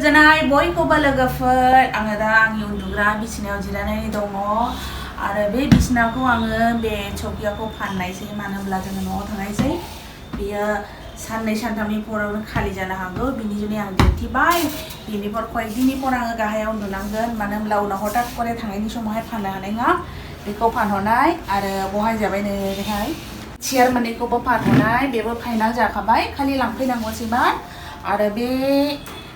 गोजोननाय बयखौबो लोगोफोर आङो दा आंनि उन्दुग्रा बिसिनायाव जिरायनानै दङ आरो बे बिसिनाखौ आङो बे चौकियाखौ फाननायसै मानो होनब्ला जोङो न'आव थांनायसै बियो साननै सानथामनि परावनो खालि जानो हागौ बिनि जुनै आं दिन्थिबाय बिनिफ्राय कयदिननि पर आङो गाहायाव उन्दुनांगोन मानो होनब्ला उनाव हठात करे थांनायनि समावहाय फाननो हानाय नङा बेखौ फानहरनाय आरो बहाय जाबाय नैहाय चेयार मोननैखौबो फानहरनाय बेबो फाइनाल जाखाबाय खालि लांफैनांगौसैमोन आरो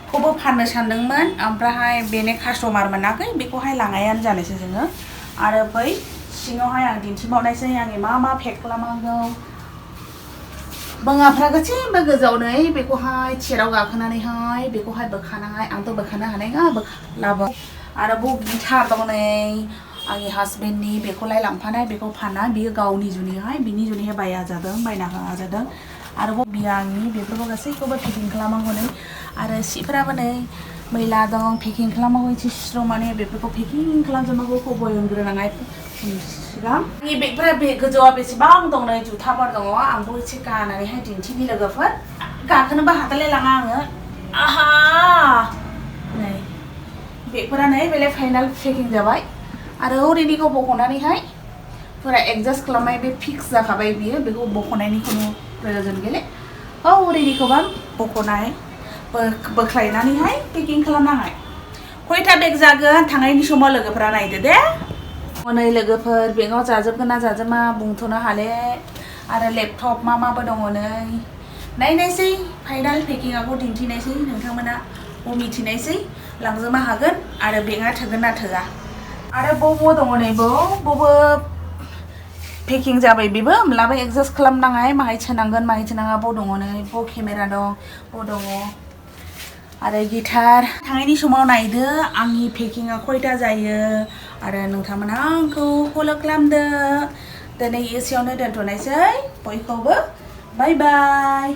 बेखौबो फाननो सानदोंमोन ओमफ्रायहाय बेनो कास्टमार मोनाखै बेखौहाय लांनायानो जानोसै जोङो आरो बै सिङावहाय आं दिन्थिबावनायसै आंनि मा पेक खालामनांगौ बङाफ्रा गासैबो गोजौआव नै बेखौहाय चेयाराव गाखोनानैहाय बेखौहाय बोखानाय आंथ' बोखानो हानाय नङा लाबो आरो बे गिटार दं नै आंनि हासबेन्डनि बेखौलाय लांफानाय बेखौ फाना बियो गावनि जुनैहाय बिनि जुनैहाय बायना होआ जादों आरो बियो आंनि बेफोरखौ गासैखौबो पेकिं खालामनांगौ नै आरो सिफोराबो नै मैला दं पेकिं खालामनांगौ एसे स्र' माने बेफोरखौ पेकिं खालामजोबनांगौ बयनग्रोनाङै सिगां आंनि बेगफोरा बे गोजौआव बेसेबां दं नै जुथाफोर दङ आंबो एसे गानानैहाय दिन्थिनि लोगोफोर गाखोनोबो हाथारलाय लाङा आङो आहा नै बेगफोरा नै बेलाय फाइनाल पेकिं जाबाय आरो ओरैनिखौ बख'नानैहाय फुरा एडजास्ट खालामनाय बे फिक्स जाखाबाय बियो बेखौ बख'नायनि खुनु प्रयजन गैला ओरैनिखौबा बख'नाय बोख्लायनानैहाय पेकिं खालामनाङा खयथा बेग जागोन थांनायनि समाव लोगोफोरा नायदो दे हनै लोगोफोर बेगाव जाजोबगोन ना जाजोबा बुंथ'नो हाले आरो लेपटप माबो दङ नै नायनायसै फाइनाल पेकिंआखौ दिन्थिनायसै नोंथांमोना मिथिनायसै लांजोबनो हागोन आरो बेगआ थोगोन ना थोआ आरो बबो दङ नै बबो पेकिं जाबाय बेबो होमब्लाबो एडजास्ट खालामनाङा माहाय सोनांगोन माहाय सोनाङा ब दङ नै ब केमेरा दं ब दङ आरो गिटार थांनायनि समाव नायदो आंनि पेकिंआ खयथा जायो आरो नोंथांमोना आंखौ फल' खालामदो दिनै एसेयावनो दोनथ'नायसै बयखौबो बाय बाय